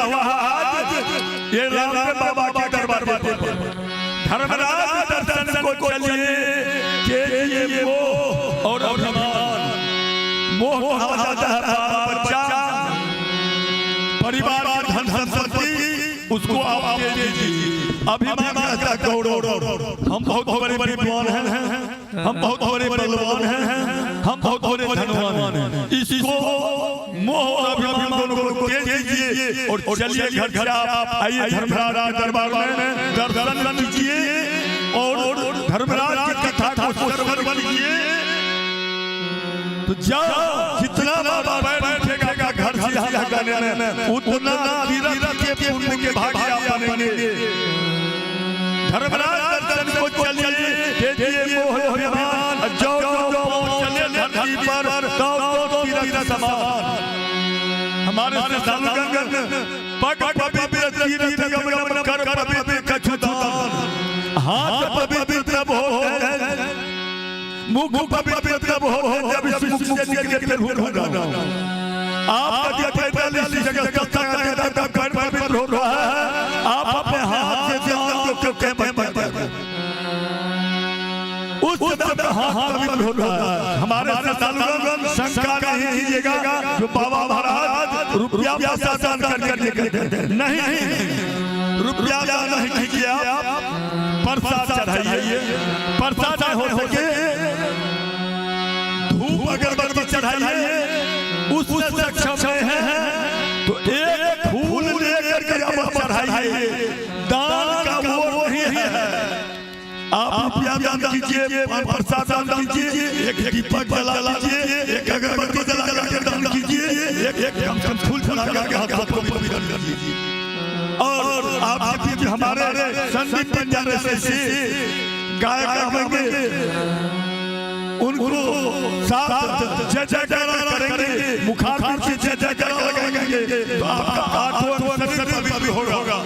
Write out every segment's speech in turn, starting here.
लगा हुआ है आज ये रामदेव बाबा के दरबार पर। धर्मराज दर्शन को चलिए के लिए मोह और अभिमान। मोह कहा जाता है बाल बच्चा, परिवार, धन संपत्ति, उसको आप दे दीजिए। अभिमान कहता है गौरव, हम बहुत बड़े विद्वान हैं, हम बहुत बड़े बलवान हैं, हम बहुत बड़े धनवान हैं। इसको मोह और अभिमान दोनों को दे दीजिए और चलिए घर घर आप आइए धर्मराज के दरबार में दर्शन कीजिए और धर्मराज की कथा को श्रवण कीजिए। तो जाओ, जितना बाबा पैर उठेगा घर से यहाँ जाने में, उतना तीर्थ के पुण्य के भागी आप बनेंगे। धर्मराज दर्शन को चलिए, दे मोह अभिमान, जो जो चले धरती पर तो तीर्थ समान। हमारे श्रद्धालुगण पग पवित्र तीर्थ गमन कर पवित्र कछु दान, हाथ पवित्र तब हो, मुख पवित्र तब हो जब इस मुख से के हो जाना। आप यदि पैदल इस जगह चलता है तब पैर पवित्र हो रहा है। आप अपने हाथ से दान को कहते हैं, उस समय हाथ पवित्र हो रहा है। हमारे श्रद्धालुगण शंका नहीं कीजिएगा जो बाबा महाराज रुपया पैसा दान कर करके नहीं, रुपया दान नहीं कीजिए, आप प्रसाद चढ़ाइए। प्रसाद हो सके धूप अगरबत्ती चढ़ाइए, उसमें सक्षम है तो एक फूल लेकर के आप चढ़ाइए। दान का वो नहीं है। आप रुपया दान कीजिए, प्रसाद दान कीजिए, एक दीपक जला लीजिए, एक अगरबत्ती जला के दान कीजिए, एक एक कम से कम फूल चढ़ा के हाथ को पवित्र कर लीजिए। और आप भी हमारे संदीप बंजारे से गायक आवेंगे, उनको साथ जय जयकारा करेंगे, मुखार से जय जयकारा लगाएंगे तो आपका आठों शरीर पवित्र होगा।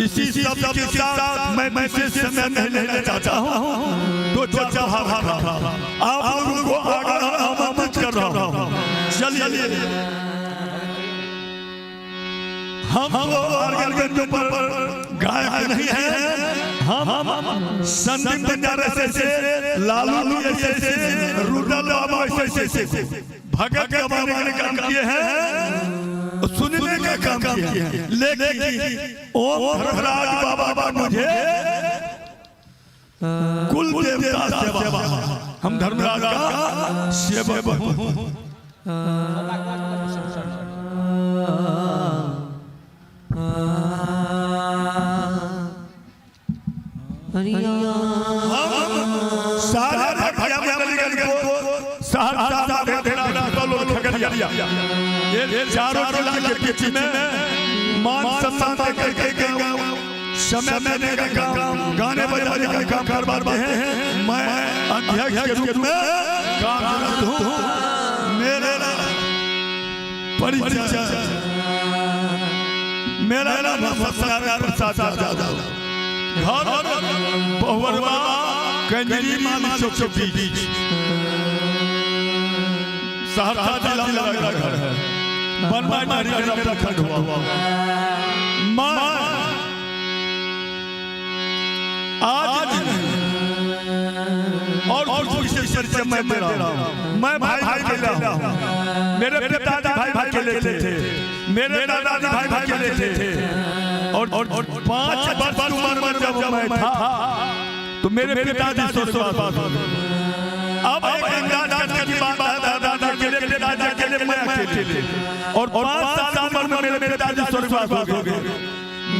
इसी शब्द के साथ मैं विशेष समय नहीं लेना चाहता हूँ, तो चर्चा आप लोगों को आगे आमंत्रित कर रहा हूँ। चलिए, हम तो ऑर्गन पर गायक नहीं है, हम संदीप बंजारे से, लालू जैसे, रुदल बाबा जैसे भगत गवाने का काम किए हैं, सुनने का काम किए हैं, लेकिन ओम धर्मराज बाबा मुझे कुल देवता सेवा, हम धर्मराज का सेवक हूँ। सारे को सहरसा, खगड़िया, ये चारों जिला के बीच में मान सम्मान देकर के समय देने का काम, गाने बजाने का काम करवाते हैं। मैं अध्यक्ष के रूप में कार्यरत हूँ। मेरा परिचय, मेरा नाम सत्यनारायण प्रसाद यादव, घर बहुअरवा कंजरी माली चौक के बीच, सहरसा जिला मेरा घर है, बनवा मेरा प्रखंड हुआ। मैं आज और कुछ विशेष परिचय मैं दे रहा हूँ। मैं भाई भाई अकेला हूँ। मेरे पिताजी भाई भाई अकेले थे, मेरे दादाजी भाई भाई अकेले थे, और 5 वर्ष उम्र में जब मैं था तो मेरे पिताजी स्वर्गवास हो गए। अब एक अंदाज करने की बात है, दादा अकेले, पिताजी अकेले, मैं अकेले, और 5 साल उम्र में मेरे पिताजी स्वर्गवास हो गए।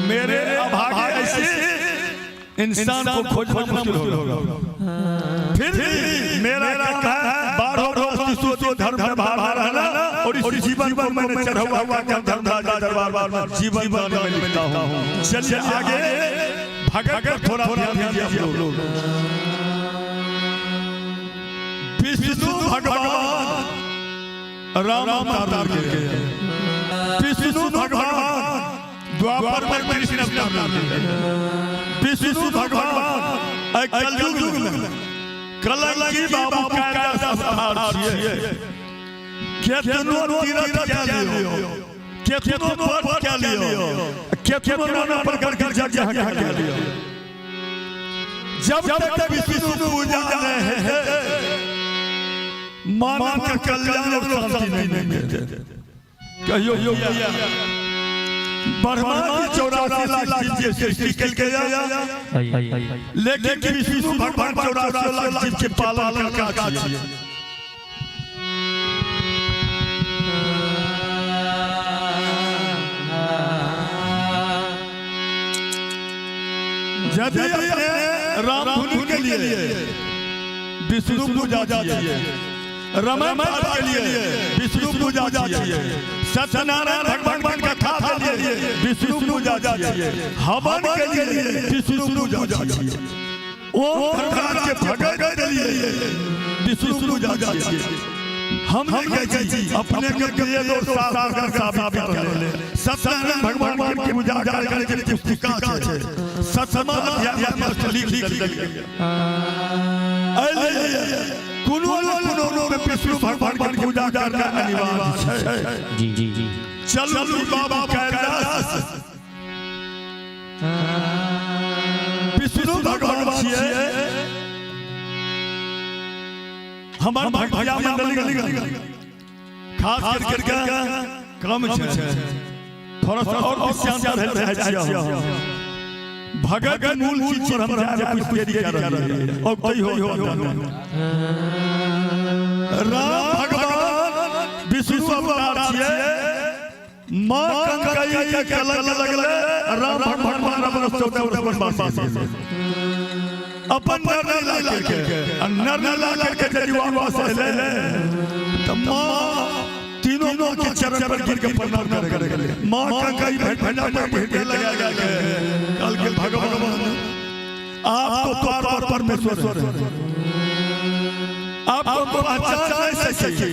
मेरे अभागे ऐसे इंसान को खोजना मुश्किल होगा। फिर भी मेरा काम है 12 धर्म भार रहना, और इस जीवन पर मैंने चढ़ा हुआ धर्मराज दरबार जीवन में लिखता हूँ। चलिए आगे भगत पर थोड़ा ध्यान दीजिए आप लोग। विष्णु भगवान राम अवतार के गए, विष्णु भगवान द्वापर में कृष्ण अवतार के, विष्णु भगवान कलयुग में कलंकी बाबू का अवतार छिए। केतनो तीर्थ के लियो, केतनो व्रत कए लियौ, केतनो नाना प्रकार के यज्ञ अहाँ कए लियौ, जब तक विष्णु पूजा नहि हेतै मानव के कल्याण और शांति नहीं मिलते। कहियो ब्रह्मा जी 84 लाख जीव के सृष्टि केलकै, लेकिन विष्णु भगवान 84 लाख जीव के पालन करता छियै। यदि अपने राम धुन के लिए विष्णु पूजा छियै, रामायण पाठ के लिए विष्णु पूजा छियै, सत्यनारायण भगवान के कथा के लिए विष्णु पूजा छियै, हवन के लिए विष्णु पूजा छियै, ओम धर्मराज के भगत के लिए विष्णु पूजा छियै। हम नहीं कहै छी अपने के वेद और शास्त्र साबित कर ले। सत्यनारायण भगवान के पूजा करे के पुस्तिका छै, सतमा अध्याय में लिख देल गेल। कोनो न कोनो में विष्णु भगवान के पूजा करना अनिवार्य छै। जी जी जी। चलू बाबा कैलाश विष्णु भगवान छियै। हमर भक्तिया मंडली खास करके कम छै, थोड़ा सा और विश्राम रहल चाहै छियै हम। भगत मूल चीज पर हम जाय कुछ देरी कर रहलियै और तै हो। राम भगवान विष्णु अवतार छियै। माँ कंकई के कलंक लगले, राम भगवान अपन 14 वर्ष वनवास गेलै। अपन निर्णय ला करके, आ निर्णय ला करके यदि वापस एलै तऽ माँ तीनों माँ के चरण पर गिर के प्रणाम करे गेलै। माँ कंकई भेंट पर भेंट लगा के कहलकै, भगवान आप तो पार पर परमेश्वर हैं, आपको पहचान नहीं सके,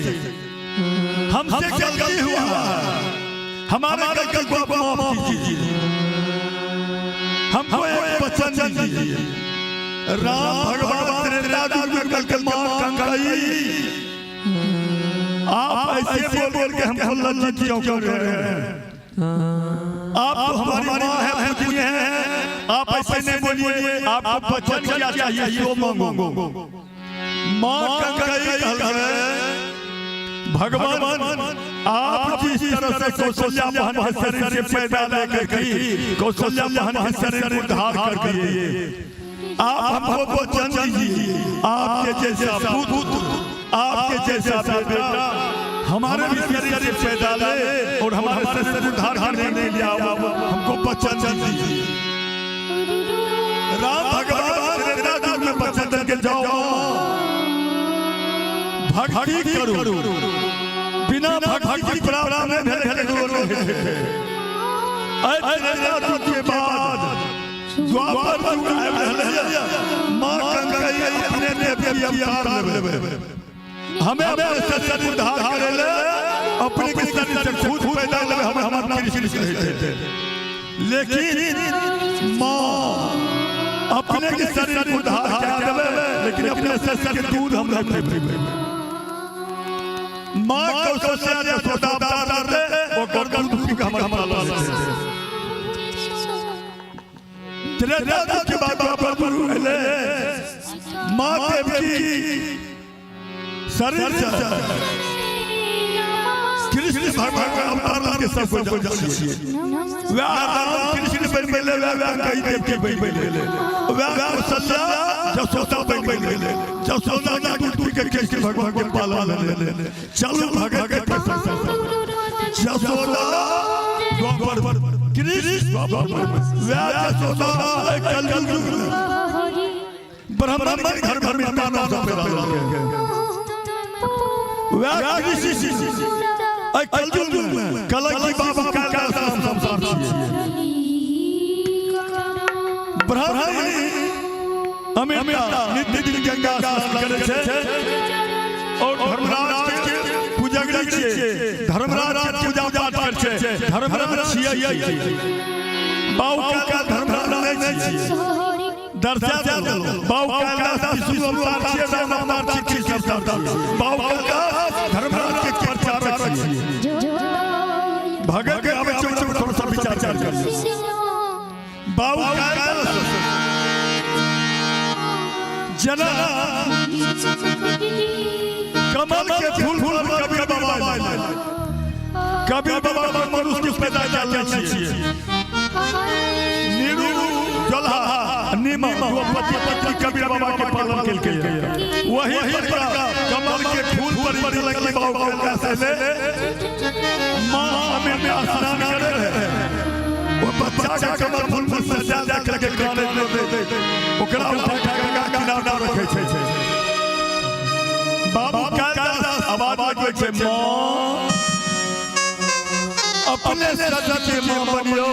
हमसे गलती हुआ है, हमारे गलती को आप माफ कीजिए, हमको एक वचन दीजिए। राम भगवान त्रेता युग में कल कल मां कंकई आप ऐसे बोल बोल के हमको लज्जित क्यों कर रहे हैं? आप तो हमारी माँ है, पूजनीय है, आप ऐसे नहीं बोलिए, आपको वचन क्या चाहिए वो मांगो। माँ कंकई कहलकै, भगवान आप जिस तरह से कौशल्या बहन के शरीर से पैदा लेकर गई, कौशल्या बहन के शरीर को उद्धार कर दिए, आप हमको वचन दीजिए, आपके जैसा पुत्र, आपके जैसा बेटा हमारे भी शरीर से पैदा ले और हमारे शरीर को उद्धार करने के लिए आओ, हमको वचन दीजिए। राम भगवान त्रेता युग में वचन देके जाओ, भक्ति करू, बिना भक्ति प्राप्त नहीं भेल ककरो नहीं हेतै। एहि त्रेता युग के बाद द्वापर युग आबि रहलै। माँ कंकई अपने देव के अवतार लेबै, हमें अपने शरीर उद्धार करे ले, अपने के शरीर से खुद पैदा लेबै, हमें हमर नाम कृष्ण हेतै। लेकिन माँ अपने के शरीर उद्धार करा देबै, लेकिन अपने शरीर के दूध हम नहीं पीबै। माँ कौशल्या यशोदा अवतार ले, ओकर दूध पी के हमर पालन हेतै। त्रेता युग के बाद द्वापर युग एलै, माँ देवकी शरीर से कृष्ण भगवान के अवतार के सब कोइ जानै छियै। वएह राम कृष्ण बनि गेलै, वएह कंकई देवकी बनि गेलै, वएह कौशल्या यशोदा बनि गेलै, यशोदा के दूध पी के कृष्ण भगवान के पालन भेलै। चलू भगत के प्रशंसा। यशोदा द्वापर, कृष्ण द्वापर, वएह यशोदा कलयुग में ब्राह्मण घर घर में ताना सब पैदा केलकै। वएह कृष्ण एहि कलयुग में कलकी बाबा कैलाश नाम संसार छियै। ब्राह्मण अमिता नित्य दिन गंगा स्नान करै छै और धर्मराज के पूजगरी छियै, धर्मराज के पूजा पाठ करै छै, धर्मराज छियै। बाबू कैलाश धर्मराज नहि छियै, दर्शा देलहुँ। बाबू कैलाश विष्णु अवतार छियै, राम अवतार छियै, कृष्ण अवतार छियै। बाबू कैलाश धर्मराज के प्रचारक छियै। भगत के आबै छै ओहिमे थोड़ा सा विचार करियौ। बाबू कैलाश जना कमल के फूल फूल कबीर बाबा आयल। कबीर बाबा मनुष्य के पैदा कयल छियै। नीरू जलहा नीमा वो पति पत्नी कबीर बाबा के पालन केलकै। वही पर कमल के फूल पर लगी बाबू कैलाश ले माँ हमें में स्नान करे रहे। वो बच्चा के कमल फूल पर सजा जा करके काने में दे ओकरा उठा के गंगा किनारा रखे छै। बाबू कैलाश आवाज लगबै छै, माँ अपने सच के माँ बनियो,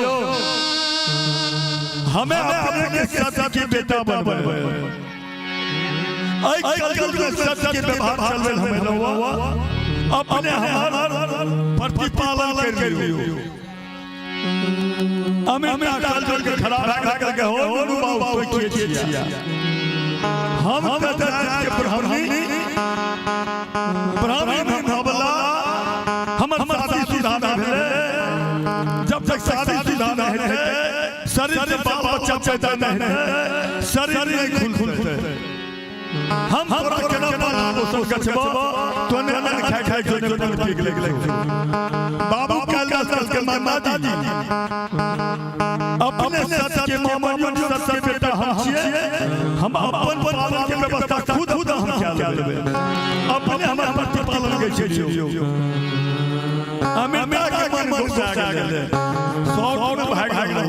हमें अपने के सच के बेटा बनबै। ऐ कलयुग में सच के व्यवहार चलबै हमें लौआ अपने हमार प्रतिपालन कर लियो। अमिता कलयुग के खराब भा के हो नूनू बाबू तो के छिया। हम त जात के ब्राह्मणी ब्राह्मणी भवला हमर शादी शुदा नहि भेलै। जब तक शादी शुदा नहि हेतै शरीर से बाल बच्चा पैदा नहि हेतै, शरीर नहि खुलतै। हम तोरा केना पालन पोषण करछबो तो ने अन्न खाइ खाइ के ने पल पी गेलै। बाबू कैलाश के मामा जी अपने सच के मामा जी सच के बेटा हम छियै। हम अपन पालन के व्यवस्था खुद खुद हम कए लेबै। अपने हमर प्रतिपालन के छियै। अमिता के मन गुस्सा गेलै, 100 में भाग गेलै।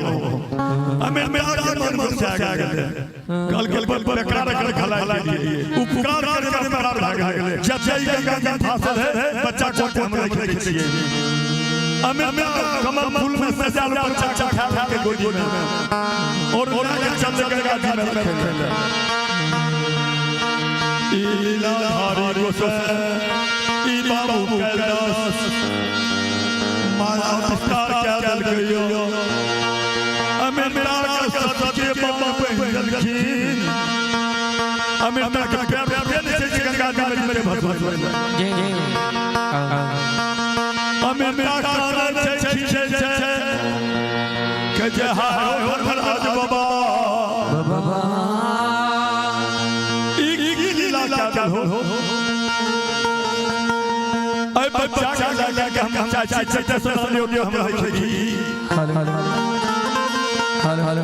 अमिता के मन गुस्सा गेलै, कल कल पर बेकार कर खला दिए उपकार कर कर फरार भाग गेलै। जब जय गंगा जी फासल है बच्चा को हम रखे छियै। अमिता कमल फूल में सजाल बच्चा खा खा के गोदी में और के चल गंगा जी में रखे। ई लीलाधारी गोसाई ई बाबू कैलाश माया विस्तार क्या देलकैयो। अमिता के सच के बाबा पहिन देलखिन। अमिता के पैर पैर छै गंगा जी में भसबै। जी जी। अमिता कानन छै खींचै छै के जे हाय हो धर्मराज बाबा ई की लीला क्या हो। ऐ बच्चा के लगा के हम चाची चाचा सुनियो हम रहै छी। Hello hello hello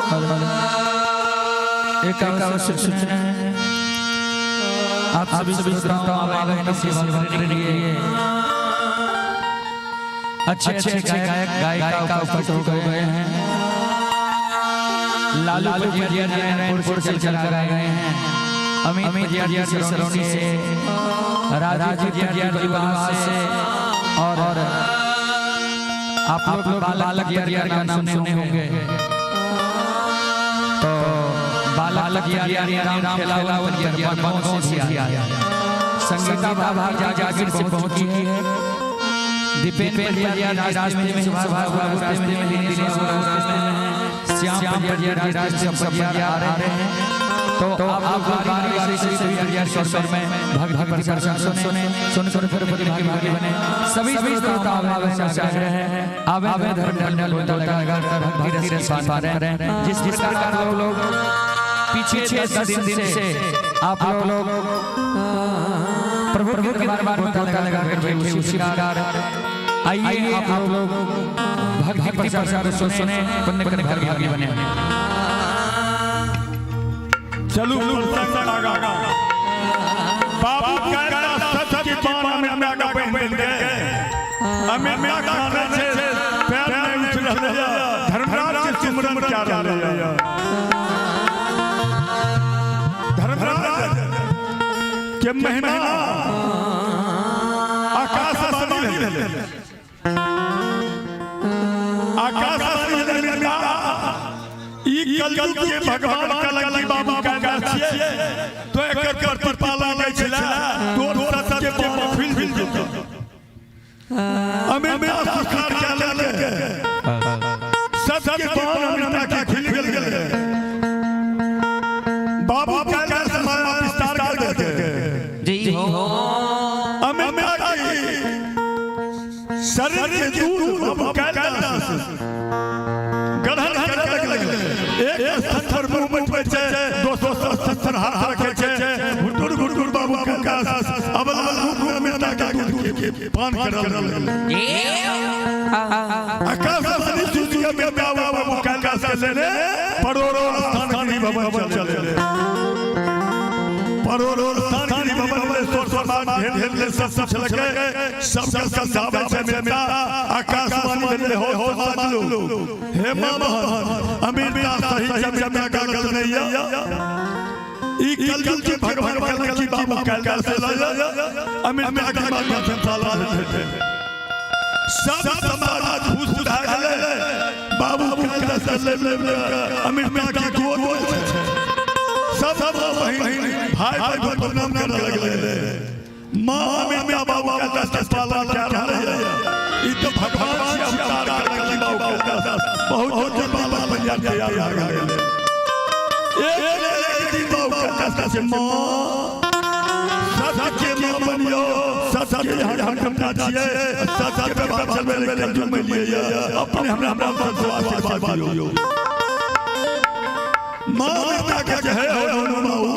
hello hello. एक आवश्यक सूचना है, आप सभी श्रोताओं आवागमन की सेवा करने के लिए अच्छे अच्छे गायक गायिका उपस्थित हो गए हैं। लालू पटिया नारायणपुर से चलकर आए गए हैं, अमित पटिया जी सरौनी से, राजीव पटिया जी बलवास से और आप लोग बालक पटिया का नाम सुने होंगे। तो बालक पटिया राम खेलावन बनगांव से आया, संगीता भाग जागीर से पहुंच चुकी है। दीपेन पटिया रास्ते में, सुभाष बाबू रास्ते में, दिनेश रास्ते में, श्याम पटिया रास्ते में पटिया आ रहे हैं। तो आप लोग बारी बारी से सभी पटिया के स्वर में भक्ति प्रसाद सुने सुन सुन फिर प्रतिभागी बने। सभी श्रोताओं आवेदन से आग्रह है, आवेदन धर्म ढल होता लगाकर भक्ति रस पान करें। जिस जिस प्रकार लोग पीछे 10 दिन से आप लोग प्रभु के दरबार में गोता लगाकर बैठे, उसी प्रकार आइए आप लोग भक्ति प्रसाद सुने पुण्य कर भागी बने। चलू प्रसंग आगा। बाबू कैलाश सच के बाण अमिता का पहिन देलकै। अमिता कानै छै पैर नहि उठि रहलै, धर्मराज के सुमरन क्या रहलै। धर्मराज के महिमा आकाश आसनी भेलै। आकाश आसनी भेलै। ई कलयुग के भगवान कलंकी बाबू कैलाश छियै तो एकर प्रतिपालन नै छला तोर सच के बाण फिल फिल जेतौ। अमिता सुखार क्या लेलकै, सच के बाण अमिता के खिल गेल। बाबू कैलाश माया विस्तार कर देलकै। जी हो। अमिता की पान करल लगले। आकाशवाणी सुन के बेटा बाबू कैलाश के लेने परोरो स्थान गिरी भवन चले ले। परोरो स्थान गिरी भवन में सोर सामान घेर घेर ले सब सब छलके सब सब सावे छै मिलता। आकाशवाणी भेले हो हो साजलू हे मां बहन अमीरता सही चमचा गलत नहीं है। ई कलयुग के भगवान कल की बाबू कैलाश से लाया अमीरता के माध्यम से साला थे सब समाज खुश भए गेलै। बाबू कैलाश से ले ले अमीरता के गोद में छै सब बहिन भाई भाई प्रणाम करे लगलै। मां अमीरता बाबू कैलाश से पालन कर रहलै। ई तो भगवान से अवतार कल की बाबू कैलाश बहुत जल्दी पंजाब तैयार भए गेलै। एक दिन बाबू कैलाश से मां सत्य के मां बनियो सत्य के हम हमटा छियै सत्य के व्यवहार चलबै ले कलयुग में लिए अपने हमरा हमरा आशीर्वाद दियो। मां बेटा के जे हे हो बाबू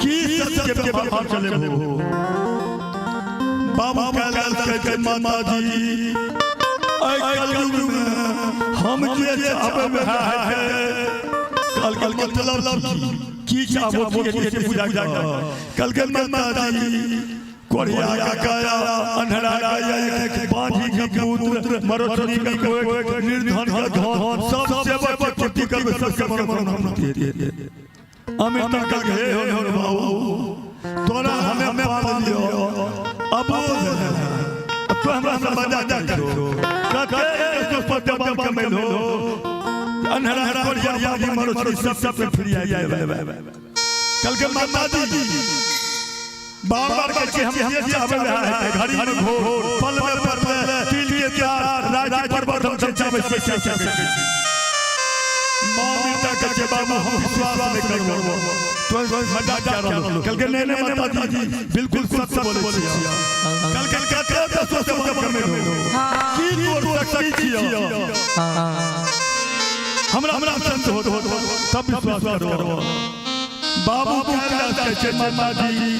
की सत्य के व्यवहार चले हो। बाबू कैलाश के माता जी ऐ कलयुग में हम जे चाहबै वएह है। कल कल मतलब की चाहबो के पूजा कर कल कल माता जी कोरिया का काया अंधरा का एक बांझी का पुत्र मरोचनी का कोई निर्धन का धन सब सेवक के पूर्ति करबे सब के मनोकामना अमिता का हे हो बाबू तोरा हमें पाल लियो अब तो हमरा से मजा करो कते तो पर कमेल हो अंधरा कोरिया बांझी मरोचनी सब सब पे फ्री आ जाए। कल के माता जी बार बार कहै हम जे चाहबै वएह हेतै। घड़ी में घोर पल में पल तिल के प्यार राज पर्वत हम चाहबै से सकै छी। मां बेटा कहै छै बाबू हम विश्वास नहि करबो तो मजा क्या रहलो। कल के नहीं नहीं माता जी बिल्कुल सच बोलै छियै। कल कल कते दसो से कमे हो की तोर शक्ति छियै हमरा हमरा संत हो तब विश्वास करो। बाबू कैलाश कहै छै माता जी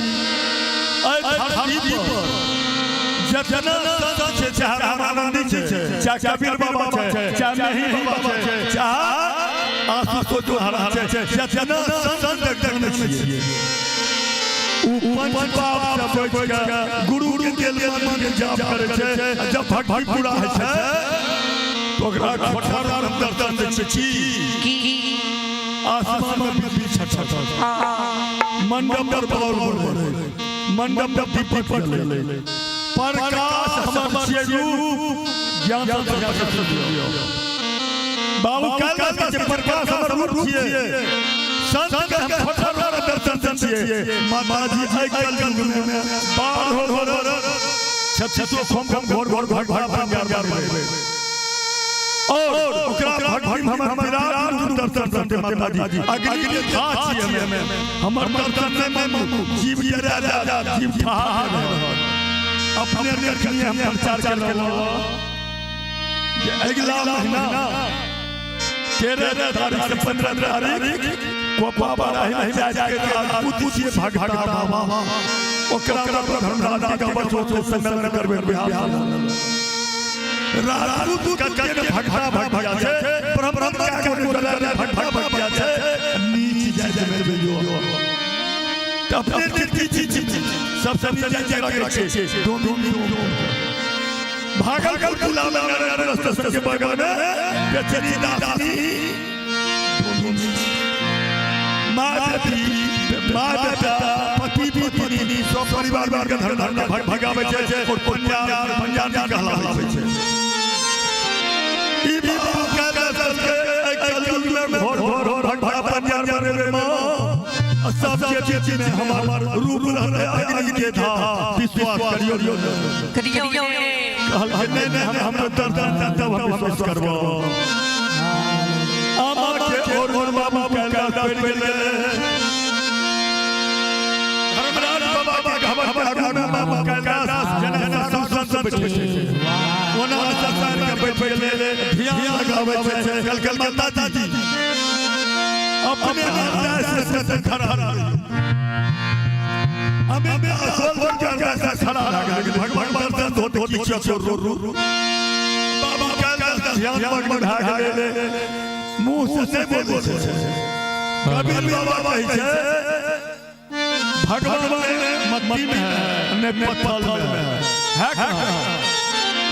ऐ धरती पर जितना संत छै चाहे रामानंदी छै चाहे कबीर बाबा छै चाहे मेही बाबा छै चाहे आशुतोष महाराज छै जितना संत जगत छियै उ पंच पाप से बचि के गुरु के दिल मन के जाप करै छै। जब भक्ति पूरा होइ छै तो ओकरा खोटहर हम दर्शन दै छी आसमान में बिजली छट छट मंडप पर बॉल बड़े मंडप पर दीपक जले प्रकाश हमर छियै रूप ज्ञान से प्रकाश दियौ। बाबू कैलाश के प्रकाश हमर रूप छियै संत के हम खोटहर दर्शन छियै। माता जी आइ कलयुग में बार हो हो छत्तीसो खम खम घोर घोर घट घट पंजाब में और ओकरा भक्ति हमर विराट रूप दर्शन करते माता जी अग्नि के था छियै हमे हमर दर्शन में जीव जरा जीव ठहा अपने देखलिए हम प्रचार केलहुँ जे अगिला महीना 13 तारीख से 15 तारीख कोपा बाराही में जाके राजपूत छियै भगता बाबा ओकरा पर धर्मराज के बचो सम्मेलन करबै बिहार राजपूत के भगता भगता छै ब्रह्म के भगता भगता छै नीच जाय जाय जो अपने नीच सब सब नीच जाय छै दोनों भागलपुर जिला में नरेंद्र के बगल में बेचनी दासी माँ बेटी माँ बेटा पति पत्नी सब परिवार के धर्म धर्म भगाबै छै और पंजाब पंजाब कहलाबै छै। ई बाबू कैलाश के कलयुग में घोर घोर भगता पंजाब में सब के चीज में हमार रूप रहले अग्नि के था विश्वास करियो करियो कहल नहीं नहीं हम दर्शन तब हम विश्वास करबो। आमा के और बाबू कैलाश पड़ गेलै धर्मराज बाबा के हमर आगू में बाबू कैलाश जना सब संत बैठे छै ओना सरकार के बैठ गेलै ध्यान लगाबै छै। कल कल माता जी अपने निर्णय से खड़ा हमें असल कर खड़ा रह भगवान दर्शन होत की चोर रो बाबा काल ध्यान मग्न भए गेलै मुंह से नहीं बोले छै। कबीर बाबा कहै छै भगवान मट्टी में है ने पत्थर में है कहाँ?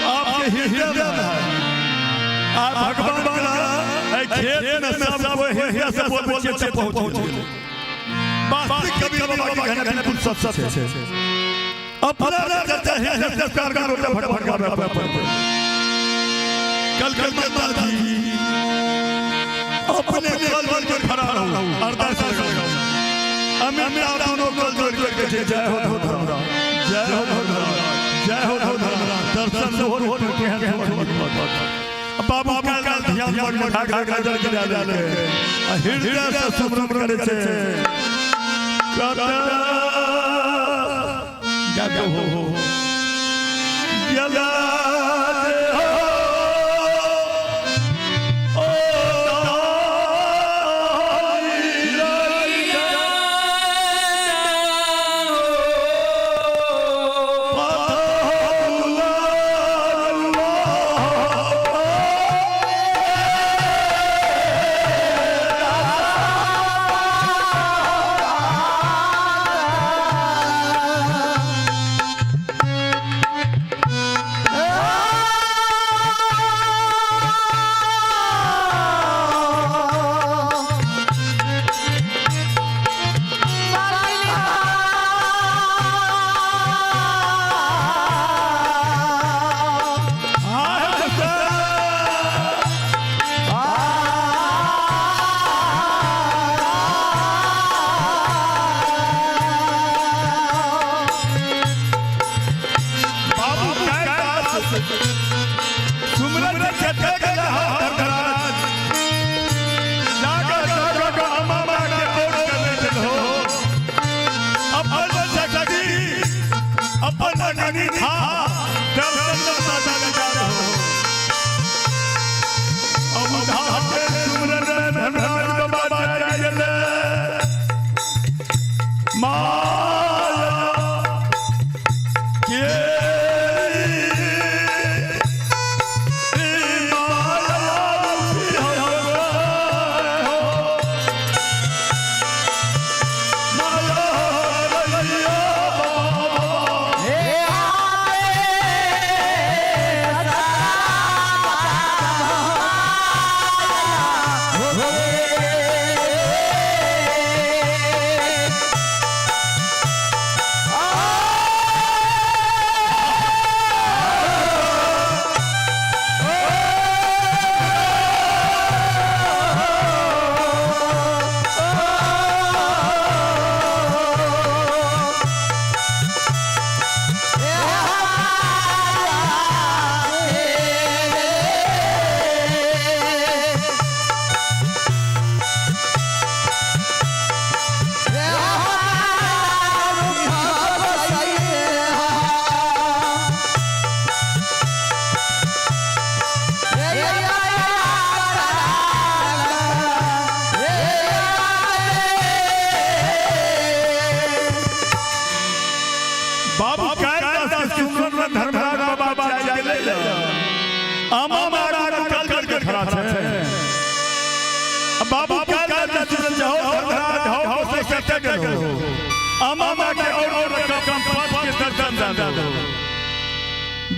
आपके हृदय में है। आप भगवान का खेत में सब कोई हृदय से बोल बोल के पहुंच गेलै। वास्तविक कबीर बाबा के कहना बिल्कुल सच छै। अपना चर्चा हृदय से कारगर होता भगवान का पर कल कल माता जी अपने कल जोड़ के खड़ा रहो अरदास लगाओ। अमित दोनों कल जोड़ के जय हो धर्मराज, जय हो धर्मराज, जय हो धर्मराज। दर्शन हो टूटे हैं बाबू कल ध्यान मग्न खा खा जल गिरा ले हृदय से सुमरन करे छे कत हो जला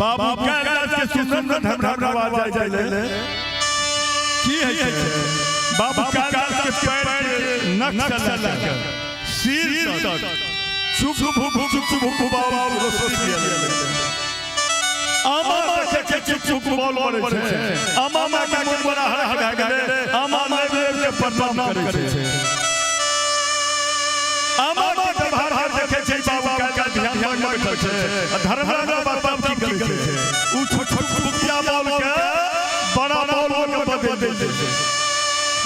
बाबू बाबू के सुमरन धर्मराज जाय ले की है बाबू कैलाश के पैर के नख से लेकर सिर तक चुप चुप चुप चुप बाबू रोशनी आमा के चुप चुप बोल बोले छै आमा के मन बड़ा हर हर भए गेलै आमा देव के प्रणाम करै छै आमा के भार भार देखै छै बाबू के ध्यान में बैठल छै धर्मराज बाबा की करै छै उ छोट छोट बुकिया बोल के बड़ा बोल के बदल दै छै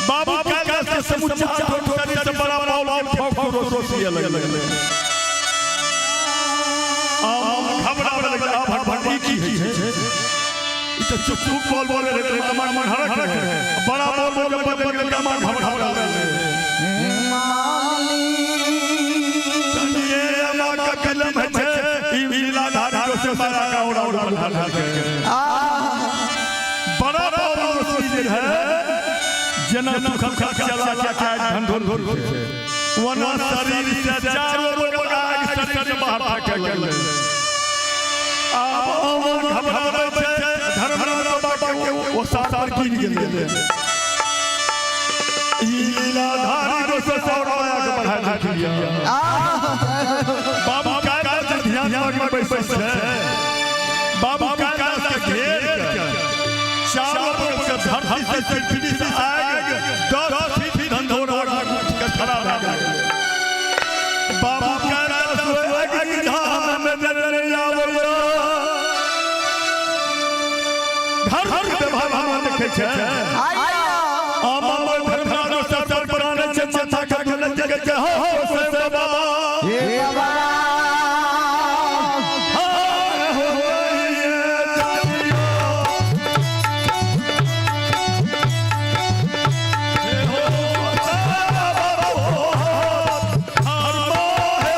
बाबू कैलाश के समूचा ठोठरी से बड़ा बोल के फौक रोशनी लगलै घबराबे लगलै आ भगवान की है छै ई त चुप चुप बोल बोल रे मन मन हरक रहे बड़ा बोल बोल के बदल गेल मन घबराबे लगलै। बढ़ा देलकै। बड़ा बाबू रोशनी जे है जेना सुखल चला के आग धंधोर छै, वना शरीर से चारो बगल आग शरीर से बाहर फेंके लगलै। आब घबराबै छै, धर्मराज बाबा के ओ सार गिर गेलै। ई लीलाधारी दोसर और माया के बढ़ा देलियै। बाबू कालिदास ध्यान में बैसल छै। बाबू कालिदास के घेर के चारों बगल से धरती से पृथ्वी से आग 10 फीट धंधोर आग उठ के खड़ा भए गेलै। बाबू कालिदास ओहि अग्निधाम में नजर आबैया। धर्म के व्यवहार हम देखै छै। आमा धर्मराज सर पर बनाने छै, माथा के गलत जगह छै। हो से बाबा हे बाबा हो ये जानियो। हे हो बाबा हो हर मोहे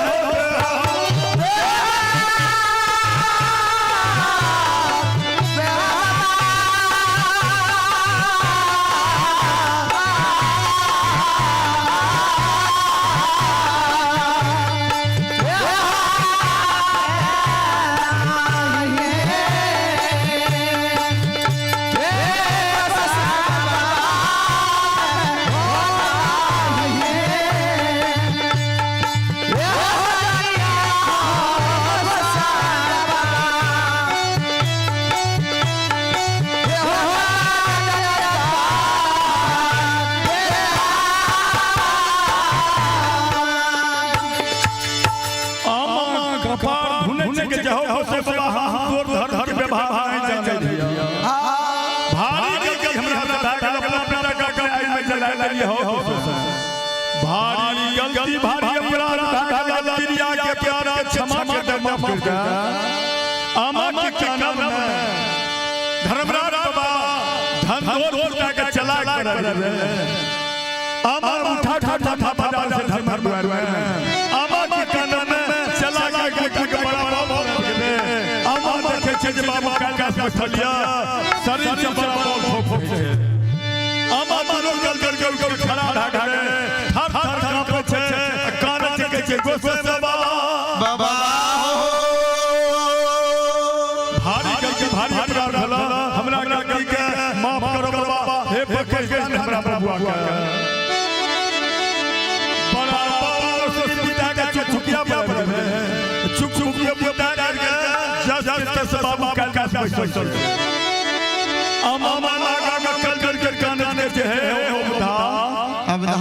आमा कपार धुने छै के जहो से बाबा हम तोर धर्म के व्यवहार नहीं जानै दिया। भारी गलती हमरा से भए गेल, अपना बेटा के आइ में जला लेलियै। हो भारी गलती, भारी अपराध भए गेल। क्रिया के प्यार के क्षमा कर दे, माफ कर दे। आमा के कानन में धर्मराज बाबा धन उठा के चला कर रहे। आमा उठा उठा माथा बाजार से धर्म द्वार में आमा के कानन में चला के के बड़ा बाबू गेलै। आमा देखे छै जे बाबू कालिदास बैठल या, शरीर से बड़ा बॉल फोक छै। आमा दुनू गल गल गल गल खड़ा भए गेलै, थर थर कांपै छै, कान चकै छै गोसाई बाबा। बाबा भारी गलती, भारी अपराध भेल, हमरा गलती के माफ करो बाबा। हे पकड़ हमरा बबुआ के बड़ा बाबा से पिता के चुपचुपिया पर चुप चुप के पिता के जस तस बाबू कालिदास बैसल छै। अमा मामा का कल कल के कान में जे हे हो बुधा अवधा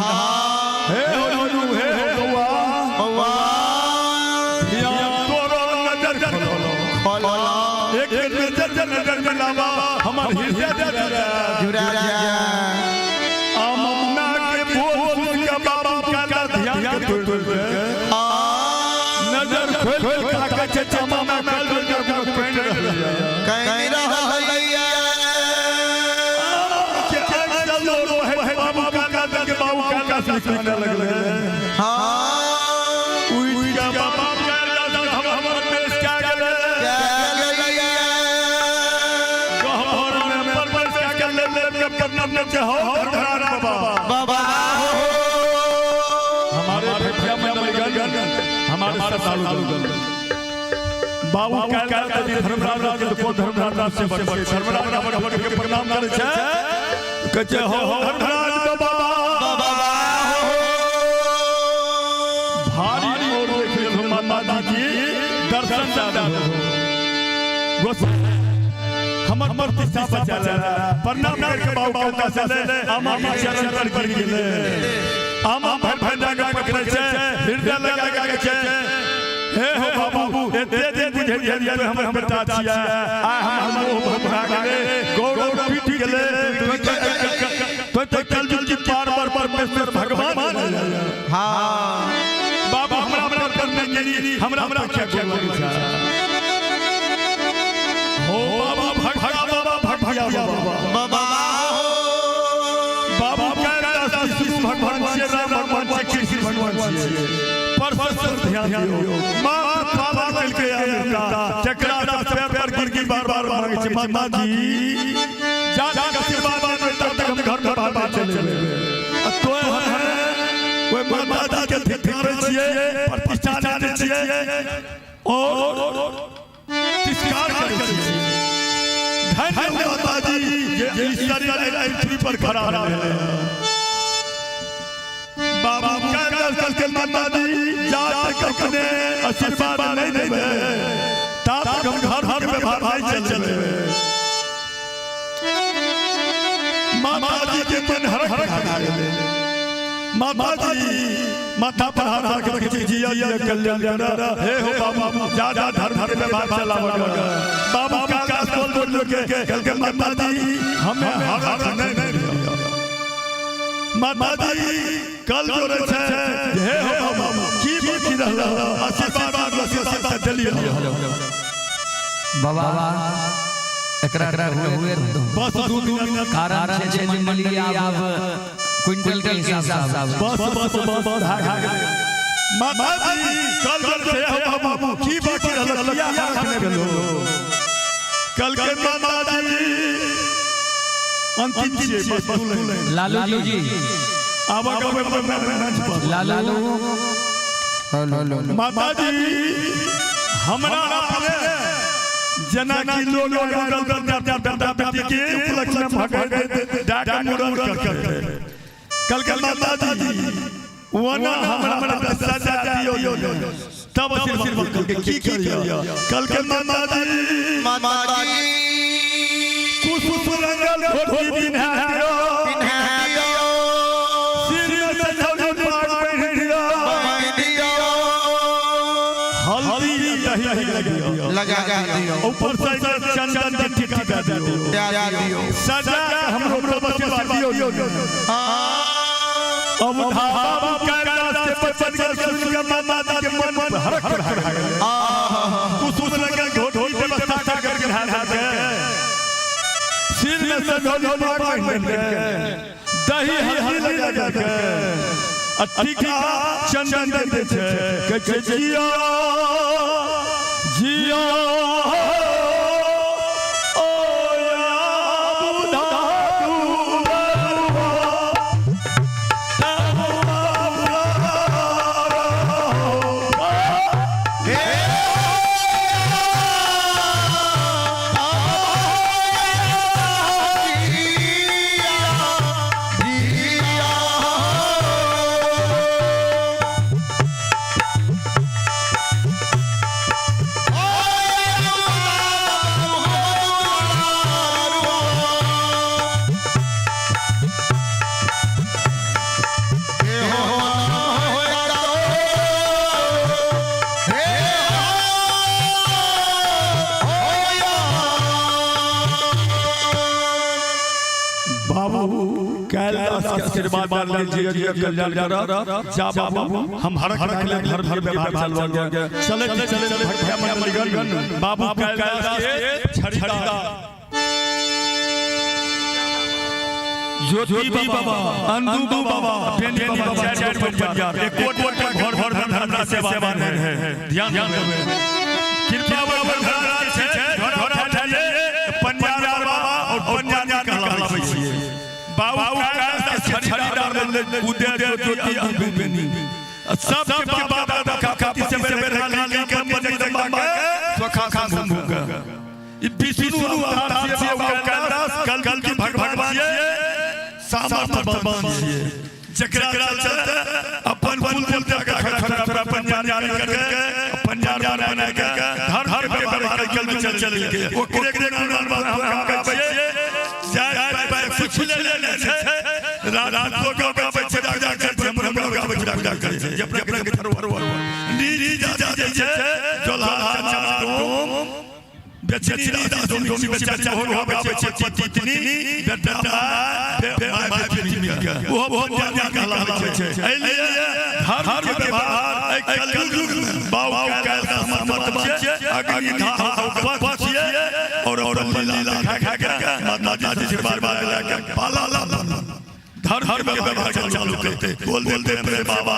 हे हो नू हे हो बउआ बउआ या तोरो नजर खोलो खोलो एक नजर नजर मिलावा हमर हृदय जुड़ा जा। अम्मा के बोल सुन के बाबू कालिदास ध्यान के तोड़ के नजर खोल खोल के ताकै छै। अम्मा कल कल के पेन रहल कहीं रहलैया के चलो है बाबू कालिदास के बाबू कालिदास लिखने लगले। हाँ उठ के बाबा कालिदास हम हमर देश क्या गेलै गेलैया गहवर में परवल क्या गेलै के प्रणाम ने छै। हो धर्मराज बाबा बाबा हो हमारे भैया मंडलगण, हमारे श्रद्धालुगण, बाबू कालिदास जी धर्मराज के को धर्मराज से बड़ धर्मराज बाबा के प्रणाम करै छै, कहै छै हो धर्मराज बाबा। बाबा हो भारी मोर देख लेलहुँ माता जी दर्शन दे दहो। गोसाई हमर प्रतिष्ठा बचा ले। प्रणाम करके बाबू कालिदास से आमा के चरण पर गिर गेलै। आमा भर भर के पकड़ै छै, हृदय लगा के छै। हे हो बाबू एते दिन बुझलियै जे हमर बेटा छियै, आइ हमर मोह भंग भए गेलै, गौरव टूटि गेलै। तो कलयुग के पार पर परमेश्वर भगवान। हाँ बाबू हमरा पर नहीं गेली, हमरा हमरा क्या करै छै। हो बाबा भगवा बाबा भगवा बाबा बाबा हो बाबू कालिदास विष्णु भगवान छियै, राम भगवान छियै, कृष्ण भगवान छियै। पर पर ध्यान दियौ। माँ पापा कलके अमृता चक्रा से पैर पर गिर गिर बार बार मांगे छै माता जी जा जा के आशीर्वाद देबै तब तक हम घर में बाहर चले जेबै आ तोय हम ओहि माता जी के धिक्कारै छियै, प्रतिष्ठा नहि दै छियै और तिरस्कार करै छियै। धन्य माता जी जे ई शरीर एहि पृथ्वी पर खड़ा भेलै। बाबू कैलाश के माता जी जा तक अपने आशीर्वाद नहीं देबै ता तक हम घर घर में बाहर नहीं चलबै। माता जी के मन हरख भए गेलै। माता जी माथा पर हाथ रख के जिया जिया कल्याण कर हे हो बाबू जा जा धर्म के व्यवहार चलावग। बाबू कैलाश बोल बोल के कल के माता जी हमें हरख नहीं दिया। माता जी कल जोड़े छै हे हो बाबू की बाकी रहल आशीर्वाद आशीर्वाद देलियै। बाबा एकरा हुए हुए बस 2 मिनट कारण छै जे मंडली आब क्विंटल के हिसाब से बस बस बस माता जी कल जोड़े छै हे हो बाबू की बाकी रहल किया रखने गेलो। कल के माता जी अंतिम छियै बस 2 लाइन। लालू जी आबक मंच पर लालू माता जी हमरा अपने जना की लोग बेटा बेटी के उपलक्ष्य में भगत डाका मुड़न कर कल के माता जी वना हमरा सजा दियो तब आशीर्वाद के की करियो। कल के माता जी माता जी कुसुम रंगल धोती पिन्हा दियो, पिन्हा दियो, सिर में सजौली पाग पहिर दियो, पहिर दियो, हल्दी दही लगा दियो, लगा दियो, ऊपर से चंदन के टीका दे दियो, दे दियो। सजा हमरो आशीर्वाद दियो। हाँ अब बाबू कैलाश के बचन के सुन के माता जी के मन हरख भए गेलै। कुसुम रंगल धोती व्यवस्था करके हाथ के सिर में सजौली पाग पहिर के दही हल्दी लगा के आ टीका चंदन दे छै कहै छै जिया जिया ओ या बुधा बाबू कैलाश के आशीर्वाद लीजिए जिया कल्याण कर जा बाबू हम हरख ले घर घर व्यवहार चलवा चले चले भटिया मंडलीगण बाबू कैलाश के छड़ीदार ज्योति बाबा अंदू बाबा बेनी बाबा चार परिवार एक कोट कोट घर घर धर्म सेवा नहीं है। ध्यान देबै कृपया बाबा घर छै घर घर पंजाब बाबा और पंजाब कहलाबै छियै। बाबू कैलाश के छड़ीदार उदय ज्योति अंदू बेनी सब के बाप दादा काका से मेरे काली के जगदम्बा के सोखा शंभू के ई विष्णु अवतार छियै बाबू कैलाश कल के भगवान छियै सामर्थ भगवान छियै जकरा चलते अपन कुल देवता के खड़ा पंजाब करके पंजाब बना के धर्म के व्यवहार कल चल चल के ओकरे गुणगान हम गाबै छियै जाय पाय कुछ ले ले छै रात को गाबै छै पूजा करै छै हम गाबै छै पूजा करै छै अपने अपने के धरोहर नीरी जा जा छै जोल्हा चमार डोम बेचनी राजा डोमी बेचा हो गाबै छै पति पत्नी बेटा माय बेटी मिल के ओ पंजाब कहलाबै छै। एहि लिए धर्म के व्यवहार एहि कलयुग में बाबू कैलाश समर्थ छियै अग्नि धाम पथ छियै और लीला खा खा के माता जी आशीर्वाद लगा के पाला ला धर्म के व्यवहार चालू करते बोल देते बाबा।